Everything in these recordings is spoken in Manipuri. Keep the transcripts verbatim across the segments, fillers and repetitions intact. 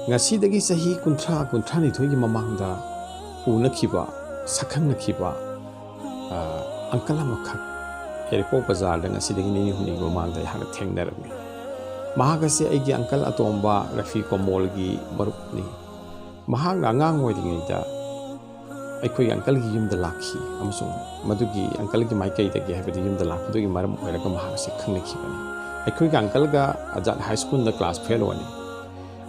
ꯉꯁꯤꯗꯒꯤ ꯆꯍꯤ ꯀꯨꯟꯊ꯭ꯔꯥ, ꯀꯨꯟꯊ꯭ꯔꯥꯅꯤꯊꯣꯏꯒꯤ ꯃꯃꯥꯡꯗ ꯎꯅꯈꯤꯕ, ꯁꯛꯈꯪꯅꯈꯤꯕ, ꯑ, ꯑꯪꯀꯜ ꯑꯃꯈꯛ ꯌꯥꯏꯔꯤꯄꯣꯛ ꯕꯖꯥꯔꯗ ꯉꯁꯤꯗꯒꯤ ꯅꯤꯅꯤ ꯍꯨꯝꯅꯤꯒꯤ ꯃꯃꯥꯡꯗ ꯑꯩꯍꯥꯛꯅ ꯊꯦꯡꯅꯔꯝꯃꯤ꯫ ꯃꯍꯥꯛ ꯑꯁꯤ ꯑꯩꯒꯤ ꯑꯪꯀꯜ ꯑꯇꯣꯝꯕ ꯔꯐꯤ ꯀꯣꯃꯣꯜꯒꯤ ꯃꯔꯨꯞꯅꯤ꯫ ꯃꯍꯥꯛꯅ ꯑꯉꯥꯡ ꯑꯣꯏꯔꯤꯉꯩꯗ ꯑꯩꯈꯣꯏꯒꯤ ꯑꯪꯀꯜꯒꯤ ꯌꯨꯝꯗ ꯂꯥꯛꯈꯤ ꯑꯃꯁꯨꯡ ꯃꯗꯨꯒꯤ ꯑꯪꯀꯜꯒꯤ ꯃꯥꯏꯀꯩꯗꯒꯤ, ꯍꯥꯏꯕꯗꯤ ꯌꯨꯝꯗ ꯂꯥꯛꯄꯗꯨꯒꯤ ꯃꯔꯝ ꯑꯣꯏꯔꯒ ꯃꯍꯥꯛ ꯑꯁꯤ ꯈꯪꯅꯈꯤꯕꯅꯤ꯫ ꯑꯩꯈꯣꯏꯒꯤ ꯑꯪꯀꯜꯒ ꯑꯖꯥꯗ ꯍꯥꯏ ꯁ꯭ꯀꯨꯜꯗ ꯀ꯭ꯂꯥꯁ ꯐꯦꯂꯣꯅꯤ꯫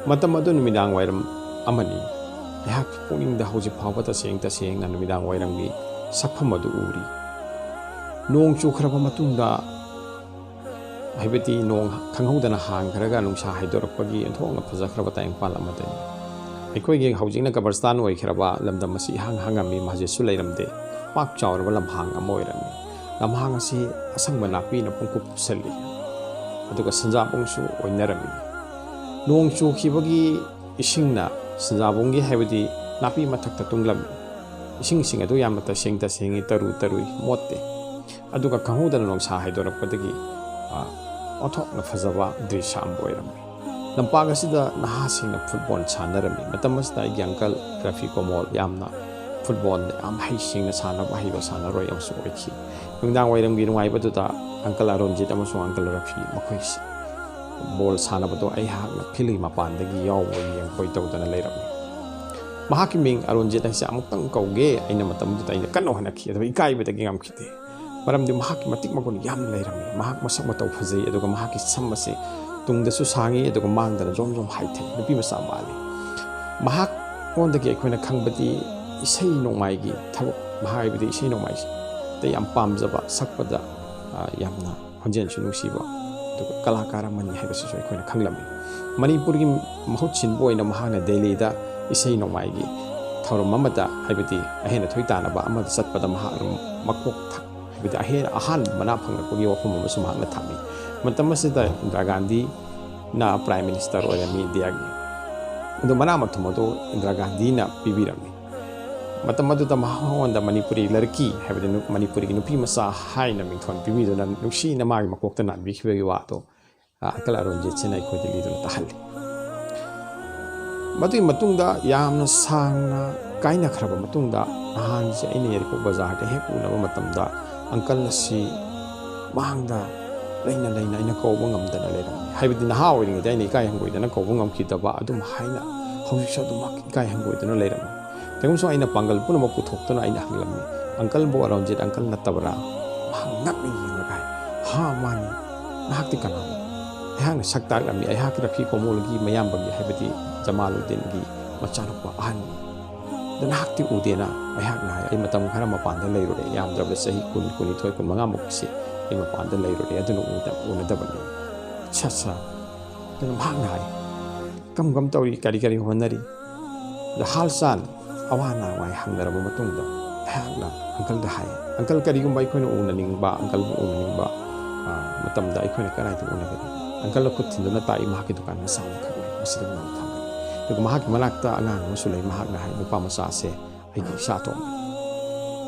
ꯃꯇꯝ ꯑꯗꯨ ꯅꯨꯃꯤꯗꯥꯡ ꯋꯥꯏꯔꯝ ꯑꯃꯅꯤ꯫ ꯑꯩꯍꯥꯛꯀꯤ ꯄꯨꯛꯅꯤꯡꯗ ꯍꯧꯖꯤꯛ ꯐꯥꯎꯕ ꯇꯁꯦꯡ ꯇꯁꯦꯡꯅ ꯅꯨꯃꯤꯗꯥꯡ ꯋꯥꯏꯔꯝꯒꯤ ꯁꯛꯐꯝ ꯑꯗꯨ ꯎꯔꯤ꯫ ꯅꯣꯡ ꯆꯨꯈ꯭ꯔꯕ ꯃꯇꯨꯡꯗ, ꯍꯥꯏꯕꯗꯤ ꯅꯣꯡ ꯈꯪꯍꯧꯗꯅ ꯍꯥꯡꯈ꯭ꯔꯒ ꯅꯨꯡꯁꯥ ꯍꯥꯏꯗꯣꯔꯛꯄꯒꯤ ꯑꯣꯟꯊꯣꯛꯅ ꯐꯖꯈ꯭ꯔꯕ ꯇꯥꯏꯕꯪꯄꯥꯟ ꯑꯃꯗꯅꯤ꯫ ꯑꯩꯈꯣꯏꯒꯤ ꯍꯧꯖꯤꯛꯅ ꯀꯕꯔꯁꯇꯥꯟ ꯑꯣꯏꯈ꯭ꯔꯕ ꯂꯝꯗꯝ ꯑꯁꯤ ꯏꯍꯥꯡ ꯍꯥꯡꯉꯝꯃꯤ, ꯃꯁꯖꯤꯗꯁꯨ ꯂꯩꯔꯝꯗꯦ꯫ ꯄꯥꯛ ꯆꯥꯎꯔꯕ ꯂꯝꯍꯥꯡ ꯑꯃ ꯑꯣꯏꯔꯝꯃꯤ꯫ ꯂꯝꯍꯥꯡ ꯑꯁꯤ ꯑꯁꯪꯕ ꯅꯥꯄꯤꯅ ꯄꯨꯡꯀꯨꯞ ꯀꯨꯞꯁꯜꯂꯤ, ꯑꯗꯨꯒ ꯁꯟꯖꯥꯕꯨꯡꯁꯨ ꯑꯣꯏꯅꯔꯝꯃꯤ꯫ ꯅꯣꯡ ꯆꯨꯈꯤꯕꯒꯤ ꯏꯁꯤꯡꯅ ꯁꯟꯖꯥꯕꯨꯡꯒꯤ, ꯍꯥꯏꯕꯗꯤ ꯅꯥꯄꯤ ꯃꯊꯛꯇ ꯇꯨꯡꯂꯝꯃꯤ꯫ ꯏꯁꯤꯡꯁꯤꯡ ꯑꯗꯨ ꯌꯥꯝꯅ ꯇꯁꯦꯡ ꯇꯁꯦꯡꯉꯤ, ꯇꯔꯨ ꯇꯔꯨꯏ, ꯃꯣꯠꯇꯦ꯫ ꯑꯗꯨꯒ ꯈꯪꯍꯧꯗꯅ ꯅꯨꯡꯁꯥ ꯍꯥꯏꯗꯣꯔꯛꯄꯗꯒꯤ, ꯑ, ꯑꯣꯟꯊꯣꯛꯅ ꯐꯖꯕ ꯗ꯭ꯔꯤꯁꯥ ꯑꯃ ꯑꯣꯏꯔꯝꯃꯤ꯫ ꯂꯝꯄꯥꯛ ꯑꯁꯤꯗ ꯅꯍꯥꯁꯤꯡꯅ ꯐꯨꯠꯕꯣꯜ ꯁꯥꯟꯅꯔꯝꯃꯤ꯫ ꯃꯇꯝ ꯑꯁꯤꯗ ꯑꯩꯒꯤ ꯑꯪꯀꯜ ꯔꯐꯤ ꯀꯣꯃꯣꯜ ꯌꯥꯝꯅ ꯐꯨꯠꯕꯣꯜꯗ ꯌꯥꯝ ꯍꯩꯁꯤꯡꯅ ꯁꯥꯟꯅꯕ ꯍꯩꯕ ꯁꯥꯟꯅꯔꯣꯏ ꯑꯃꯁꯨ ꯑꯣꯏꯈꯤ꯫ ꯅꯨꯃꯤꯗꯥꯡ ꯋꯥꯏꯔꯝꯒꯤ ꯅꯨꯡꯉꯥꯏꯕꯗꯨꯗ ꯑꯪꯀꯜ ꯑꯔꯣꯟꯖꯤꯠ ꯑꯃꯁꯨꯡ ꯑꯪꯀꯜ ꯔꯐꯤ ꯃꯈꯣꯏꯁꯤ ꯕꯣꯜ ꯁꯥꯟꯅꯕꯗꯣ ꯑꯩꯍꯥꯛꯅ ꯐꯤꯜꯒꯤ ꯃꯄꯥꯟꯗꯒꯤ ꯌꯥꯎꯕ ꯌꯦꯡꯕꯣꯏ ꯇꯧꯗꯅ ꯂꯩꯔꯝꯃꯤ꯫ ꯃꯍꯥꯛꯀꯤ ꯃꯤꯡ ꯑꯔꯣꯟꯖꯤꯠ ꯍꯥꯏꯁꯦ ꯑꯃꯨꯛꯇꯪ ꯀꯧꯒꯦ ꯑꯩꯅ ꯃꯇꯝꯗꯨꯗ ꯑꯩꯅ ꯀꯟꯅ ꯍꯣꯠꯅꯈꯤ, ꯑꯗꯨꯕꯨ ꯏꯀꯥꯏꯕꯗꯒꯤ ꯉꯝꯈꯤꯗꯦ꯫ ꯃꯔꯝꯗꯤ ꯃꯍꯥꯛꯀꯤ ꯃꯇꯤꯛ ꯃꯒꯨꯟ ꯌꯥꯝꯅ ꯂꯩꯔꯝꯃꯤ꯫ ꯃꯍꯥꯛ ꯃꯁꯛ ꯃꯇꯧ ꯐꯖꯩ, ꯑꯗꯨꯒ ꯃꯍꯥꯛꯀꯤ ꯁꯝ ꯑꯁꯤ ꯇꯨꯡꯗꯁꯨ ꯁꯥꯡꯉꯤ, ꯑꯗꯨꯒ ꯃꯥꯡꯗꯅ ꯖꯣꯝ ꯖꯣꯝ ꯍꯥꯏꯊꯩ꯫ ꯅꯨꯄꯤ ꯃꯆꯥ ꯃꯥꯜꯂꯤ꯫ ꯃꯍꯥꯛꯉꯣꯟꯗꯒꯤ ꯑꯩꯈꯣꯏꯅ ꯈꯪꯕꯗꯤ ꯏꯁꯩ ꯅꯣꯡꯃꯥꯏꯒꯤ ꯊꯕꯛ, ꯃꯍꯥꯛ ꯍꯥꯏꯕꯗꯤ ꯏꯁꯩ ꯅꯣꯡꯃꯥꯏꯗ ꯌꯥꯝ ꯄꯥꯝꯖꯕ, ꯁꯛꯄꯗ, ꯑ, ꯌꯥꯝꯅ ꯈꯣꯟꯖꯦꯜꯁꯨ ꯅꯨꯡꯁꯤꯕ, ꯑꯗꯨꯒ ꯀꯂꯥꯀꯥꯔ ꯑꯃꯅꯤ ꯍꯥꯏꯕꯁꯤꯁꯨ ꯑꯩꯈꯣꯏꯅ ꯈꯪꯂꯝꯃꯤ꯫ ꯃꯅꯤꯄꯨꯔꯒꯤ ꯃꯍꯨꯠ ꯁꯤꯟꯕ ꯑꯣꯏꯅ ꯃꯍꯥꯛꯅ ꯗꯦꯜꯂꯤꯗ ꯏꯁꯩ ꯅꯣꯡꯃꯥꯏꯒꯤ ꯊꯧꯔꯝ ꯑꯃꯗ, ꯍꯥꯏꯕꯗꯤ ꯑꯍꯦꯟ ꯑꯊꯣꯏ ꯇꯥꯟꯅꯕ ꯑꯃꯗ ꯆꯠꯄꯗ ꯃꯍꯥꯛꯅ ꯃꯀꯣꯛ ꯊꯛ-, ꯍꯥꯏꯕꯗꯤ ꯑꯍꯦꯟ-, ꯑꯍꯥꯟꯕ ꯃꯅꯥ ꯐꯪꯂꯛꯄꯒꯤ ꯋꯥꯐꯝ ꯑꯃꯁꯨ ꯃꯍꯥꯛꯅ ꯊꯝꯃꯤ꯫ ꯃꯇꯝ ꯑꯁꯤꯗ ꯏꯟꯗꯤꯔꯥ ꯒꯥꯟꯙꯤꯅ ꯄ꯭ꯔꯥꯏꯝ ꯃꯤꯅꯤꯁꯇꯔ ꯑꯣꯏꯔꯝꯃꯤ ꯏꯟꯗꯤꯌꯥꯒꯤ꯫ ꯑꯗꯨ ꯃꯅꯥ ꯃꯊꯨꯝ ꯑꯗꯨ ꯏꯟꯗꯤꯔꯥ ꯒꯥꯟꯙꯤꯅ ꯄꯤꯕꯤꯔꯝꯃꯤ꯫ ꯃꯇꯝ ꯑꯗꯨꯗ ꯃꯉꯣꯟꯗ ꯃꯅꯤꯄꯨꯔꯤ ꯂꯔꯀꯤ ꯍꯥꯏꯕꯗꯤ ꯅꯨ-, ꯃꯅꯤꯄꯨꯔꯤꯒꯤ ꯅꯨꯄꯤ ꯃꯆꯥ ꯍꯥꯏꯅ ꯃꯤꯡꯊꯣꯟ ꯄꯤꯕꯤꯗꯨꯅ ꯅꯨꯡꯁꯤꯅ ꯃꯥꯒꯤ ꯃꯀꯣꯛꯇ ꯅꯥꯟꯕꯤꯈꯤꯕꯒꯤ ꯋꯥꯗꯣ, ꯑ, ꯑꯪꯀꯜ ꯑꯔꯨꯟꯖꯤꯠꯁꯤꯅ ꯑꯩꯈꯣꯏꯗ ꯂꯤꯗꯨꯅ ꯇꯥꯍꯜꯂꯤ꯫ ꯃꯗꯨꯒꯤ ꯃꯇꯨꯡꯗ ꯌꯥꯝꯅ ꯁꯥꯡꯅ ꯀꯥꯏꯅꯈ꯭ꯔꯕ ꯃꯇꯨꯡꯗ ꯅꯍꯥꯟꯁꯦ ꯑꯩꯅ ꯌꯥꯏꯔꯤꯄꯣꯛ ꯕꯖꯥꯔꯗ ꯍꯦꯛ ꯎꯅꯕ ꯃꯇꯝꯗ ꯑꯪꯀꯜ ꯑꯁꯤ ꯃꯥꯡꯗ ꯂꯩꯅ ꯂꯩꯅ ꯑꯩꯅ ꯀꯧꯕ ꯉꯝꯗꯅ ꯂꯩꯔꯝꯃꯤ꯫ ꯍꯥꯏꯕꯗꯤ ꯅꯍꯥ ꯑꯣꯏꯔꯤꯉꯩꯗ ꯑꯩꯅ ꯏꯀꯥꯏ ꯍꯪꯒꯣꯏꯗꯅ ꯀꯧꯕ ꯉꯝꯈꯤꯗꯕ ꯑꯗꯨꯝ ꯍꯥꯏꯅ ꯍꯧꯖꯤꯛꯁꯨ ꯑꯗꯨꯃꯛ ꯏꯀꯥꯏ ꯍꯪꯒꯣꯏꯗꯨꯅ ꯂꯩꯔꯝꯃꯤ꯫ ꯀꯩꯒꯨꯝꯕ ꯑꯩꯅ ꯄꯥꯡꯒꯜ ꯄꯨꯝꯅꯃꯛ ꯄꯨꯊꯣꯛꯇꯨꯅ ꯑꯩꯅ ꯍꯪꯂꯝꯃꯤ, "ꯑꯪꯀꯜꯕꯨ ꯑꯔꯨꯟꯖꯤꯠ ꯑꯪꯀꯜ ꯅꯠꯇꯕ꯭ꯔꯥ?" ꯃꯍꯥꯛ ꯉꯛꯅ ꯌꯦꯡꯂꯒ ꯍꯥꯏ, "ꯍꯥ, ꯃꯥꯅꯤ꯫ ꯅꯍꯥꯛꯇꯤ ꯀꯅꯥꯅꯣ?" ꯑꯩꯍꯥꯛꯅ ꯁꯛ ꯇꯥꯛꯂꯝꯃꯤ, "ꯑꯩꯍꯥꯛꯀꯤ ꯔꯐꯤ ꯀꯣꯃꯣꯜꯒꯤ ꯃꯌꯥꯝꯕꯒꯤ, ꯍꯥꯏꯕꯗꯤ ꯖꯃꯥꯂꯨꯗꯤꯟꯒꯤ ꯃꯆꯥꯅꯨꯄꯥ ꯑꯍꯟꯅꯤ꯫ ꯑꯗꯣ ꯅꯍꯥꯛꯇꯤ ꯎꯗꯦꯅ?" ꯑꯩꯍꯥꯛꯅ ꯍꯥꯏ, "ꯑꯩ ꯃꯇꯝ ꯈꯔ ꯃꯄꯥꯟꯗ ꯂꯩꯔꯨꯔꯦ, ꯌꯥꯝꯗ꯭ꯔꯕꯗ ꯆꯍꯤ ꯀꯨꯟ, ꯀꯨꯟꯅꯤꯊꯣꯏ, ꯀꯨꯟꯃꯉꯥꯃꯨꯛꯁꯤ ꯑꯩ ꯃꯄꯥꯟꯗ ꯂꯩꯔꯨꯔꯦ, ꯑꯗꯨꯅ ꯎꯗ-, ꯎꯅꯗꯕꯅꯤ꯫" "ꯑꯠꯁꯥ, ꯑꯠꯁꯥ꯫" ꯑꯗꯨꯅ ꯃꯍꯥꯛꯅ ꯍꯥꯏ, "ꯀꯝ ꯀꯝ ꯇꯧꯔꯤ, ꯀꯔꯤ ꯀꯔꯤ ꯍꯣꯠꯅꯔꯤ?" ꯑꯗ ꯍꯥꯜ ꯆꯥꯜ, ꯑꯋꯥ ꯑꯅꯥ ꯋꯥꯏ ꯍꯪꯅꯔꯕ ꯃꯇꯨꯡꯗ ꯑꯩꯍꯥꯛꯅ ꯑꯪꯀꯜꯗ ꯍꯥꯏ, "ꯑꯪꯀꯜ, ꯀꯔꯤꯒꯨꯝꯕ ꯑꯩꯈꯣꯏꯅ ꯎꯅꯅꯤꯡꯕ, ꯑꯪꯀꯜꯕꯨ ꯎꯅꯅꯤꯡꯕ, ꯑ, ꯃꯇꯝꯗ ꯑꯩꯈꯣꯏꯅ ꯀꯗꯥꯏꯗ ꯎꯅꯒꯅꯤ?" ꯑꯪꯀꯜꯅ ꯈꯨꯠ ꯊꯤꯟꯗꯨꯅ ꯇꯥꯛꯏ, ꯃꯍꯥꯛꯀꯤ ꯗꯨꯀꯥꯟ ꯃꯆꯥ ꯑꯃꯈꯛ ꯂꯩ, ꯃꯁꯤꯗ ꯉꯥꯏꯍꯥꯛ ꯊꯝꯒꯅꯤ꯫ ꯑꯗꯨꯒ ꯃꯍꯥꯛꯀꯤ ꯃꯅꯥꯛꯇ ꯑꯉꯥꯡ ꯑꯃꯁꯨ ꯂꯩ, ꯃꯍꯥꯛꯅ ꯍꯥꯏ, "ꯅꯨꯄꯥ ꯃꯆꯥ ꯑꯁꯦ ꯑꯩꯒꯤ ꯏꯆꯥ ꯑꯇꯣꯝꯕꯅꯤ꯫"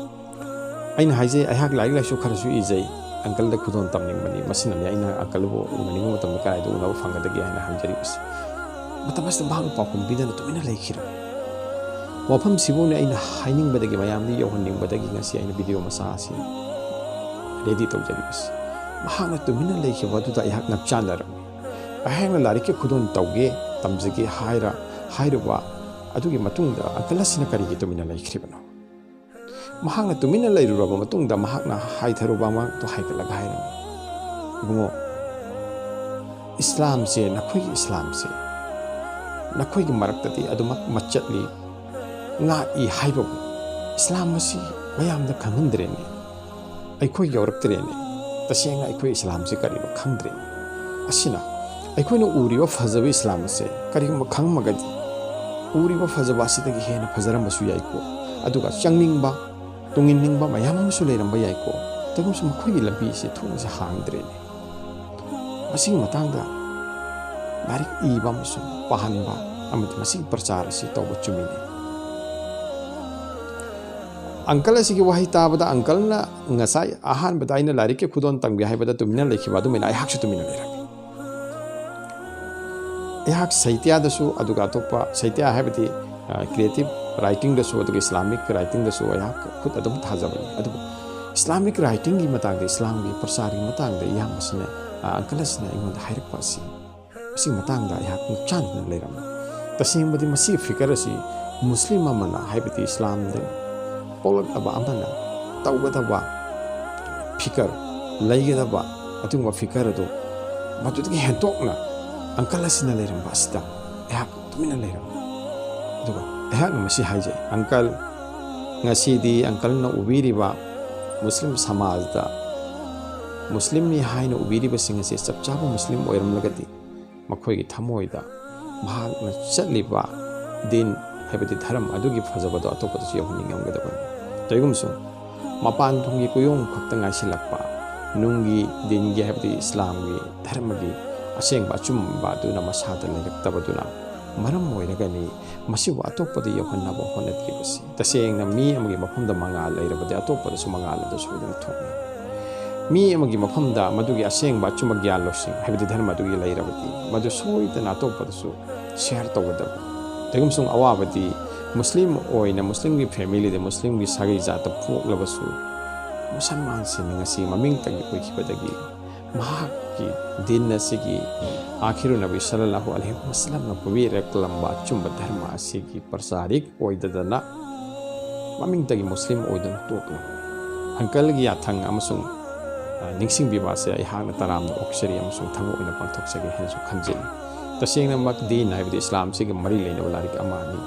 ꯑꯩꯅ ꯍꯥꯏꯖꯩ, ꯑꯩꯍꯥꯛ ꯂꯥꯏꯔꯤꯛ ꯂꯥꯏꯁꯨ ꯈꯔꯁꯨ ꯏꯖꯩ, ꯑꯪꯀꯜꯗ ꯈꯨꯗꯣꯜ ꯇꯝꯅꯤꯡꯕꯅꯤ, ꯃꯁꯤꯅꯅꯤ ꯑꯩꯅ ꯑꯪꯀꯜꯕꯨ ꯎꯅꯅꯤꯡꯕ ꯃꯇꯝꯗ ꯀꯗꯥꯏꯗ ꯎꯅꯕ ꯐꯪꯒꯗꯒꯦ ꯍꯥꯏꯅ ꯍꯪꯖꯔꯤꯕꯁꯤ꯫ ꯃꯇꯝ ꯑꯁꯤꯗ ꯃꯍꯥꯛꯅ ꯄꯥꯎꯈꯨꯝ ꯄꯤꯗꯅ ꯇꯨꯃꯤꯟꯅ ꯂꯩꯈꯤꯔꯝꯃꯤ꯫ ꯋꯥꯐꯝꯁꯤꯕꯨꯅꯤ ꯑꯩꯅ ꯍꯥꯏꯅꯤꯡꯕꯗꯒꯤ, ꯃꯌꯥꯝꯗ ꯌꯧꯍꯟꯅꯤꯡꯕꯗꯒꯤ ꯉꯁꯤ ꯑꯩꯅ ꯚꯤꯗꯤꯑꯣ ꯃꯆꯥ ꯑꯁꯤ ꯔꯦꯗꯤ ꯇꯧꯖꯔꯤꯕꯁꯤ꯫ ꯃꯍꯥꯛꯅ ꯇꯨꯃꯤꯟꯅ ꯂꯩꯈꯤꯕ ꯑꯗꯨꯗ ꯑꯩꯍꯥꯛ ꯉꯛꯆꯥꯟꯅꯔꯝꯃꯤ꯫ ꯑꯩꯍꯥꯛꯅ ꯂꯥꯏꯔꯤꯛꯀꯤ ꯈꯨꯗꯣꯜ ꯇꯧꯒꯦ, ꯇꯝꯖꯒꯦ ꯍꯥꯏꯔ-, ꯍꯥꯏꯔꯨꯕ ꯑꯗꯨꯒꯤ ꯃꯇꯨꯡꯗ ꯑꯪꯀꯜ ꯑꯁꯤꯅ ꯀꯔꯤꯒꯤ ꯇꯨꯃꯤꯟꯅ ꯂꯩꯈ꯭ꯔꯤꯕꯅꯣ? ꯃꯍꯥꯛꯅ ꯇꯨꯃꯤꯟꯅ ꯂꯩꯔꯨꯔꯕ ꯃꯇꯨꯡꯗ ꯃꯍꯥꯛꯅ ꯍꯥꯏꯊꯔꯨꯕ ꯑꯃꯗꯨ ꯍꯥꯏꯒꯠꯂꯒ ꯍꯥꯏꯔꯝꯃꯤ, "ꯏꯕꯨꯡꯉꯣ, ꯏꯁꯂꯥꯝꯁꯦ, ꯅꯈꯣꯏꯒꯤ ꯏꯁꯂꯥꯝꯁꯦ ꯅꯈꯣꯏꯒꯤ ꯃꯔꯛꯇꯗꯤ ꯑꯗꯨꯃꯛ ꯃꯆꯠꯂꯤ, ꯉꯥꯛꯏ ꯍꯥꯏꯕꯕꯨ ꯏꯁꯂꯥꯝ ꯑꯁꯤ ꯃꯌꯥꯝꯗ ꯈꯪꯍꯟꯗ꯭ꯔꯦꯅꯦ꯫ ꯑꯩꯈꯣꯏ ꯌꯧꯔꯛꯇ꯭ꯔꯦꯅꯦ꯫ ꯇꯁꯦꯡꯅ ꯑꯩꯈꯣꯏ ꯏꯁꯂꯥꯝꯁꯤ ꯀꯔꯤꯅꯣ ꯈꯪꯗ꯭ꯔꯦꯅꯦ꯫ ꯑꯁꯤꯅ ꯑꯩꯈꯣꯏꯅ ꯎꯔꯤꯕ ꯐꯖꯕ ꯏꯁꯂꯥꯝ ꯑꯁꯦ ꯀꯔꯤꯒꯨꯝꯕ ꯈꯪꯉꯝꯃꯒꯗꯤ ꯎꯔꯤꯕ ꯐꯖꯕ ꯑꯁꯤꯗꯒꯤ ꯍꯦꯟꯅ ꯐꯖꯔꯝꯕꯁꯨ ꯌꯥꯏꯀꯣ꯫ ꯑꯗꯨꯒ ꯆꯪꯅꯤꯡꯕ, ꯇꯨꯡꯏꯟꯅꯤꯡꯕ ꯃꯌꯥꯝ ꯑꯃꯁꯨ ꯂꯩꯔꯝꯕ ꯌꯥꯏꯀꯣ꯫ ꯇꯧꯕꯁꯨ ꯃꯈꯣꯏꯒꯤ ꯂꯝꯕꯤ ꯑꯁꯤ, ꯊꯣꯡ ꯑꯁꯤ ꯍꯥꯡꯗ꯭ꯔꯦꯅꯦ꯫ ꯃꯁꯤꯒꯤ ꯃꯇꯥꯡꯗ ꯂꯥꯏꯔꯤꯛ ꯏꯕ ꯑꯃꯁꯨꯡ ꯄꯥꯍꯟꯕ ꯑꯃꯗꯤ ꯃꯁꯤꯒꯤ ꯄ꯭ꯔꯆꯥꯔ ꯑꯁꯤ ꯇꯧꯕ ꯆꯨꯝꯃꯤꯅꯦ꯫" ꯑꯪꯀꯜ ꯑꯁꯤꯒꯤ ꯋꯥꯍꯩ ꯇꯥꯕꯗ ꯑꯪꯀꯜꯅ ꯉꯁꯥꯏ ꯑꯍꯥꯟꯕꯗ ꯑꯩꯅ ꯂꯥꯏꯔꯤꯛꯀꯤ ꯈꯨꯗꯣꯜ ꯇꯝꯒꯦ ꯍꯥꯏꯕꯗ ꯇꯨꯃꯤꯟꯅ ꯂꯩꯈꯤꯕ ꯑꯗꯨꯃꯥꯏꯅ ꯑꯩꯍꯥꯛꯁꯨ ꯇꯨꯃꯤꯟꯅ ꯂꯩꯔꯝꯃꯤ꯫ ꯑꯩꯍꯥꯛ ꯁꯥꯍꯤꯇ꯭ꯌꯥꯗꯁꯨ, ꯑꯗꯨꯒ ꯑꯇꯣꯞꯄ ꯁꯥꯍꯤꯇ꯭ꯌꯥ ꯍꯥꯏꯕꯗꯤ ꯀ꯭ꯔꯤꯌꯦꯇꯤꯞ ꯔꯥꯏꯇꯤꯡꯗꯁꯨ, ꯑꯗꯨꯒ ꯏꯁꯂꯥꯃꯤꯛ ꯔꯥꯏꯇꯤꯡꯗꯁꯨ ꯑꯩꯍꯥꯛ ꯈꯨꯠ ꯑꯗꯨꯝ ꯊꯥꯖꯕꯅꯤ꯫ ꯑꯗꯨꯕꯨ ꯏꯁꯂꯥꯃꯤꯛ ꯔꯥꯏꯇꯤꯡꯒꯤ ꯃꯇꯥꯡꯗ, ꯏꯁꯂꯥꯝꯒꯤ ꯄ꯭ꯔꯆꯥꯔꯒꯤ ꯃꯇꯥꯡꯗ ꯏꯌꯥꯝꯕꯁꯤꯅ, ꯑ, ꯑꯪꯀꯜ ꯑꯁꯤꯅ ꯑꯩꯉꯣꯟꯗ ꯍꯥꯏꯔꯛꯄ ꯑꯁꯤ, ꯑꯁꯤꯒꯤ ꯃꯇꯥꯡꯗ ꯑꯩꯍꯥꯛ ꯉꯛꯆꯥꯟꯗꯅ ꯂꯩꯔꯝꯃꯤ꯫ ꯇꯁꯦꯡꯕꯗꯤ ꯃꯁꯤꯒꯤ ꯐꯤꯒꯔ ꯑꯁꯤ ꯃꯨꯁꯂꯤꯝ ꯑꯃꯅ, ꯍꯥꯏꯕꯗꯤ ꯏꯁꯂꯥꯝꯗ ꯄꯣꯛꯂꯛꯂꯕ ꯑꯃꯅ ꯇꯧꯒꯗꯕ ꯐꯤꯒꯔ, ꯂꯩꯒꯗꯕ ꯑꯗꯨꯒꯨꯝꯕ ꯐꯤꯒꯔ ꯑꯗꯨ ꯃꯗꯨꯗꯒꯤ ꯍꯦꯟꯗꯣꯛꯅ ꯑꯪꯀꯜ ꯑꯁꯤꯅ ꯂꯩꯔꯝꯕ ꯑꯁꯤꯗ ꯑꯩꯍꯥꯛ ꯇꯨꯃꯤꯟꯅ ꯂꯩꯔꯝꯃꯤ꯫ ꯑꯗꯨꯒ ꯑꯩꯍꯥꯛꯅ ꯃꯁꯤ ꯍꯥꯏꯖꯩ, "ꯑꯪꯀꯜ, ꯉꯁꯤꯗꯤ ꯑꯪꯀꯜꯅ ꯎꯕꯤꯔꯤꯕ ꯃꯨꯁꯂꯤꯝ ꯁꯃꯥꯖꯗ ꯃꯨꯁꯂꯤꯝꯅꯤ ꯍꯥꯏꯅ ꯎꯕꯤꯔꯤꯕꯁꯤꯡ ꯑꯁꯤ ꯆꯞ ꯆꯥꯕ ꯃꯨꯁꯂꯤꯝ ꯑꯣꯏꯔꯝꯂꯒꯗꯤ ꯃꯈꯣꯏꯒꯤ ꯊꯃꯣꯏꯗ ꯃꯍꯥꯛꯅ ꯆꯠꯂꯤꯕ ꯗꯤꯟ, ꯍꯥꯏꯕꯗꯤ ꯙꯔꯝ ꯑꯗꯨꯒꯤ ꯐꯖꯕꯗꯣ ꯑꯇꯣꯞꯄꯗꯁꯨ ꯌꯧꯍꯟꯅꯤꯡꯉꯝꯒꯗꯕꯅꯤ꯫ ꯀꯔꯤꯒꯨꯝꯕꯁꯨ ꯃꯄꯥꯟ ꯊꯣꯡꯒꯤ ꯀꯨꯌꯣꯝ ꯈꯛꯇ ꯉꯥꯏꯁꯤꯜꯂꯛꯄ, ꯅꯨꯡꯒꯤ ꯗꯤꯟꯒꯤ, ꯍꯥꯏꯕꯗꯤ ꯏꯁꯂꯥꯝꯒꯤ ꯙꯔꯃꯒꯤ ꯑꯁꯦꯡꯕ ꯑꯆꯨꯝꯕ ꯑꯗꯨꯅ ꯃꯁꯥꯗ ꯂꯩꯔꯛꯇꯕꯗꯨꯅ ꯃꯔꯝ ꯑꯣꯏꯔꯒꯅꯤ ꯃꯁꯤꯕꯨ ꯑꯇꯣꯞꯄꯗ ꯌꯧꯍꯟꯅꯕ ꯍꯣꯠꯅꯗ꯭ꯔꯤꯕꯁꯤ꯫ ꯇꯁꯦꯡꯅ ꯃꯤ ꯑꯃꯒꯤ ꯃꯐꯝꯗ ꯃꯉꯥꯜ ꯂꯩꯔꯕꯗꯤ ꯑꯇꯣꯞꯄꯗꯁꯨ ꯃꯉꯥꯜ ꯑꯗꯨ ꯁꯣꯏꯗꯅ ꯊꯣꯛꯏ꯫ ꯃꯤ ꯑꯃꯒꯤ ꯃꯐꯝꯗ ꯃꯗꯨꯒꯤ ꯑꯁꯦꯡꯕ ꯑꯆꯨꯝꯕ ꯒ꯭ꯌꯥꯟ ꯂꯧꯁꯤꯡ, ꯍꯥꯏꯕꯗꯤ ꯙꯔꯃ ꯑꯗꯨꯒꯤ ꯂꯩꯔꯕꯗꯤ, ꯃꯗꯨ ꯁꯣꯏꯗꯅ ꯑꯇꯣꯞꯄꯗꯁꯨ ꯁꯤꯌꯔ ꯇꯧꯒꯗꯕ꯫ ꯀꯔꯤꯒꯨꯝꯕꯁꯨꯡ ꯑꯋꯥꯕꯗꯤ ꯃꯨꯁꯂꯤꯝ ꯑꯣꯏꯅ, ꯃꯨꯁꯂꯤꯝꯒꯤ ꯐꯦꯃꯤꯂꯤꯗ, ꯃꯨꯁꯂꯤꯝꯒꯤ ꯁꯥꯒꯩ ꯖꯥꯠꯇ ꯄꯣꯛꯂꯕꯁꯨ, ꯃꯨꯁꯜꯃꯥꯟꯁꯤꯡꯅ ꯉꯁꯤ ꯃꯃꯤꯡꯇꯒꯤ ꯑꯣꯏꯈꯤꯕꯗꯒꯤ ꯃꯍꯥꯛꯀꯤ ꯗꯤꯟ ꯑꯁꯤꯒꯤ ꯑꯥꯈꯤꯔꯨ ꯅꯕꯤ ꯁꯜꯂꯜꯂꯥꯍꯨ ꯑꯂꯩꯍꯤ ꯋꯥꯁꯜꯂꯝꯅ ꯄꯨꯕꯤꯔꯛꯂꯝꯕ ꯑꯆꯨꯝꯕ ꯙꯔꯃ ꯑꯁꯤꯒꯤ ꯄ꯭ꯔꯆꯥꯔꯤꯛ ꯑꯣꯏꯗꯗꯅ ꯃꯃꯤꯡꯇꯒꯤ ꯃꯨꯁꯂꯤꯝ ꯑꯣꯏꯗꯨꯅ ꯇꯣꯛꯂꯕꯅꯤ꯫ ꯑꯪꯀꯜꯒꯤ ꯌꯥꯊꯪ ꯑꯃꯁꯨꯡ, ꯑ, ꯅꯤꯡꯁꯤꯡꯕꯤꯕ ꯑꯁꯦ ꯑꯩꯍꯥꯛꯅ ꯇꯔꯥꯝꯅ ꯑꯣꯛꯆꯔꯤ ꯑꯃꯁꯨꯡ ꯊꯕꯛ ꯑꯣꯏꯅ ꯄꯥꯡꯊꯣꯛꯆꯒꯦ ꯍꯥꯏꯅꯁꯨ ꯈꯟꯖꯩ꯫ ꯇꯁꯦꯡꯅꯃꯛ ꯗꯤꯟ ꯍꯥꯏꯕꯗꯤ ꯏꯁꯂꯥꯝꯁꯤꯒ ꯃꯔꯤ ꯂꯩꯅꯕ ꯂꯥꯏꯔꯤꯛ ꯑꯃꯅꯤ꯫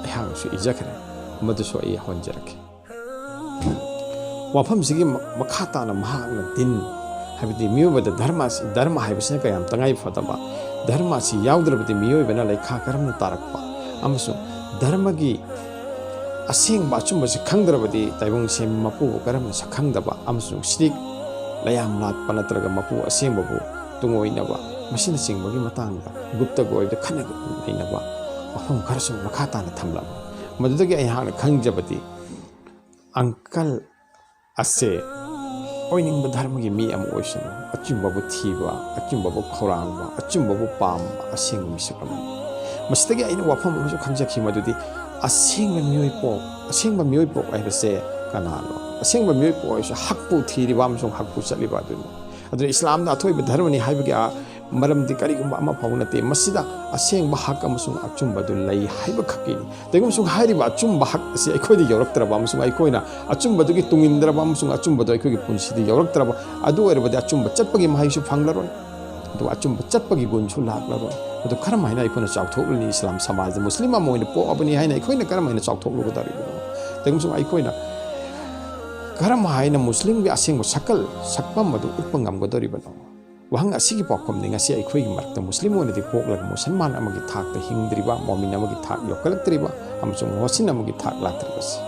ꯑꯩꯍꯥꯛꯅꯁꯨ ꯏꯖꯈ꯭ꯔꯦ, ꯃꯗꯨꯁꯨ ꯑꯩ ꯍꯣꯟꯖꯔꯛꯀꯦ꯫ ꯋꯥꯐꯝꯁꯤꯒꯤ ꯃ-, ꯃꯈꯥ ꯇꯥꯅ ꯃꯍꯥꯛꯅ ꯗꯤꯟ, ꯍꯥꯏꯕꯗꯤ ꯃꯤꯑꯣꯏꯕꯗ ꯙꯔꯃ ꯑꯁꯤ, ꯙꯔꯃ ꯍꯥꯏꯕꯁꯤꯅ ꯀꯌꯥꯝ ꯇꯉꯥꯏ ꯐꯗꯕ, ꯙꯔꯃ ꯑꯁꯤ ꯌꯥꯎꯗ꯭ꯔꯕꯗꯤ ꯃꯤꯑꯣꯏꯕꯅ ꯂꯩꯈꯥ ꯀꯔꯝꯅ ꯇꯥꯔꯛꯄ, ꯑꯃꯁꯨꯡ ꯙꯔꯃꯒꯤ ꯑꯁꯦꯡꯕ ꯑꯆꯨꯝꯕꯁꯤ ꯈꯪꯗ꯭ꯔꯕꯗꯤ ꯇꯥꯏꯕꯪ ꯁꯦꯝꯕ ꯃꯄꯨꯕꯨ ꯀꯔꯝꯅ ꯁꯛꯈꯪꯗꯕ, ꯑꯃꯁꯨꯡ ꯁꯤꯔꯤꯛ, ꯂꯌꯥꯝ ꯂꯥꯠꯄ ꯅꯠꯇ꯭ꯔꯒ ꯃꯄꯨ ꯑꯁꯦꯡꯕꯕꯨ ꯇꯨꯡꯑꯣꯏꯅꯕ, ꯃꯁꯤꯅꯆꯤꯡꯕꯒꯤ ꯃꯇꯥꯡꯗ ꯒꯨꯞꯇꯒꯤ ꯑꯣꯏꯕ ꯈꯟꯅ ꯅꯩꯅꯕ ꯋꯥꯐꯝ ꯈꯔꯁꯨ ꯃꯈꯥ ꯇꯥꯅ ꯊꯝꯂꯝꯃꯤ꯫ ꯃꯗꯨꯗꯒꯤ ꯑꯩꯍꯥꯛꯅ ꯈꯪꯖꯕꯗꯤ, ꯑꯪꯀꯜ ꯑꯁꯦ ꯑꯣꯏꯅꯤꯡꯕ ꯙꯔꯃꯒꯤ ꯃꯤ ꯑꯃ ꯑꯣꯏꯁꯅꯨ, ꯑꯆꯨꯝꯕꯕꯨ ꯊꯤꯕ, ꯑꯆꯨꯝꯕꯕꯨ ꯈꯧꯔꯥꯡꯕ, ꯑꯆꯨꯝꯕꯕꯨ ꯄꯥꯝꯕ ꯑꯁꯦꯡꯕ ꯃꯤꯁꯛ ꯑꯃꯅꯤ꯫ ꯃꯁꯤꯗꯒꯤ ꯑꯩꯅ ꯋꯥꯐꯝ ꯑꯃꯁꯨ ꯈꯪꯖꯈꯤ, ꯃꯗꯨꯗꯤ ꯑꯁꯦꯡꯕ ꯃꯤꯑꯣꯏ ꯄꯣꯛ ꯑꯁꯦꯡꯕ ꯃꯤꯑꯣꯏ ꯄꯣꯛ ꯍꯥꯏꯕꯁꯦ ꯀꯅꯥꯅꯣ? ꯑꯁꯦꯡꯕ ꯃꯤꯑꯣꯏ ꯄꯣꯛ ꯍꯥꯏꯕꯁꯦ ꯍꯛꯄꯨ ꯊꯤꯔꯤꯕ ꯑꯃꯁꯨꯡ ꯍꯛꯄꯨ ꯆꯠꯂꯤꯕ ꯑꯗꯨꯅꯤ꯫ ꯑꯗꯨꯅ ꯏꯁꯂꯥꯝꯅ ꯑꯊꯣꯏꯕ ꯙꯔꯃꯅꯤ ꯍꯥꯏꯕꯒꯤ ꯃꯔꯝꯗꯤ ꯀꯔꯤꯒꯨꯝꯕ ꯑꯃ ꯐꯥꯎꯕ ꯅꯠꯇꯦ꯫ ꯃꯁꯤꯗ ꯑꯁꯦꯡꯕ ꯍꯛ ꯑꯃꯁꯨꯡ ꯑꯆꯨꯝꯕꯗꯨ ꯂꯩ ꯍꯥꯏꯕ ꯈꯛꯀꯤꯅꯤ꯫ ꯀꯩꯒꯨꯝꯕ ꯁꯨꯝ ꯍꯥꯏꯔꯤꯕ ꯑꯆꯨꯝꯕ ꯍꯛ ꯑꯁꯤ ꯑꯩꯈꯣꯏꯗ ꯌꯧꯔꯛꯇ꯭ꯔꯕ ꯑꯃꯁꯨꯡ ꯑꯩꯈꯣꯏꯅ ꯑꯆꯨꯝꯕꯗꯨꯒꯤ ꯇꯨꯡꯏꯟꯗ꯭ꯔꯕ ꯑꯃꯁꯨꯡ ꯑꯆꯨꯝꯕꯗꯨ ꯑꯩꯈꯣꯏꯒꯤ ꯄꯨꯟꯁꯤꯗ ꯌꯧꯔꯛꯇ꯭ꯔꯕ, ꯑꯗꯨ ꯑꯣꯏꯔꯕꯗꯤ ꯑꯆꯨꯝꯕ ꯆꯠꯄꯒꯤ ꯃꯍꯩꯁꯨ ꯐꯪꯂꯔꯣꯏ, ꯑꯗꯨꯒ ꯑꯆꯨꯝꯕ ꯆꯠꯄꯒꯤ ꯒꯨꯟꯁꯨ ꯂꯥꯛꯂꯔꯣꯏ꯫ ꯑꯗꯨ ꯀꯔꯝ ꯍꯥꯏꯅ ꯑꯩꯈꯣꯏꯅ ꯆꯥꯎꯊꯣꯛꯂꯨꯅꯤ? ꯏꯁꯂꯥꯝ ꯁꯃꯥꯖꯗ ꯃꯨꯁꯂꯤꯝ ꯑꯃ ꯑꯣꯏꯅ ꯄꯣꯛꯑꯕꯅꯤ ꯍꯥꯏꯅ ꯑꯩꯈꯣꯏꯅ ꯀꯔꯝ ꯍꯥꯏꯅ ꯆꯥꯎꯊꯣꯛꯂꯨꯒꯗꯧꯔꯤꯕꯅꯣ? ꯀꯩꯒꯨꯝꯕ ꯁꯨꯝ ꯑꯩꯈꯣꯏꯅ ꯀꯔꯝ ꯍꯥꯏꯅ ꯃꯨꯁꯂꯤꯝꯒꯤ ꯑꯁꯦꯡꯕ ꯁꯛꯀꯜ, ꯁꯛꯐꯝ ꯑꯗꯨ ꯎꯠꯄ ꯉꯝꯒꯗꯧꯔꯤꯕꯅꯣ? ꯋꯥꯍꯪ ꯑꯁꯤꯒꯤ ꯄꯥꯎꯈꯨꯝꯗꯤ ꯉꯁꯤ ꯑꯩꯈꯣꯏꯒꯤ ꯃꯔꯛꯇ ꯃꯨꯁꯂꯤꯝ ꯑꯣꯏꯅꯗꯤ ꯄꯣꯛꯂꯒ ꯃꯨꯁꯜꯃꯥꯟ ꯑꯃꯒꯤ ꯊꯥꯛꯇ ꯍꯤꯡꯗ꯭ꯔꯤꯕ, ꯃꯣꯃꯤꯟ ꯑꯃꯒꯤ ꯊꯥꯛ ꯌꯧꯈꯠꯂꯛꯇ꯭ꯔꯤꯕ ꯑꯃꯁꯨꯡ ꯃꯣꯍꯁꯤꯟ ꯑꯃꯒꯤ ꯊꯥꯛ ꯂꯥꯛꯇ꯭ꯔꯤꯕꯁꯤ꯫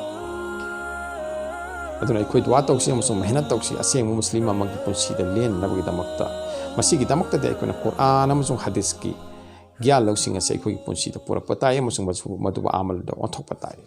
ꯑꯗꯨꯅ ꯑꯩꯈꯣꯏ ꯗꯨꯋꯥ ꯇꯧꯁꯤ ꯑꯃꯁꯨꯡ ꯃꯦꯍꯅꯠ ꯇꯧꯁꯤ, ꯑꯁꯦꯡꯕ ꯃꯨꯁꯂꯤꯝ ꯑꯃꯒꯤ ꯄꯨꯟꯁꯤꯗ ꯂꯦꯟꯅꯕꯒꯤꯗꯃꯛꯇ꯫ ꯃꯁꯤꯒꯤꯗꯃꯛꯇꯗꯤ ꯑꯩꯈꯣꯏꯅ ꯀꯨꯔꯥꯟ ꯑꯃꯁꯨꯡ ꯍꯗꯤꯁꯀꯤ ꯒ꯭ꯌꯥꯟ ꯂꯧꯁꯤꯡ ꯑꯁꯤ ꯑꯩꯈꯣꯏꯒꯤ ꯄꯨꯟꯁꯤꯗ ꯄꯨꯔꯛꯄ ꯇꯥꯏ ꯑꯃꯁꯨꯡ ꯃꯁꯨ-, ꯃꯗꯨꯕꯨ ꯑꯃꯜꯗ ꯑꯣꯟꯊꯣꯛꯄ ꯇꯥꯏ꯫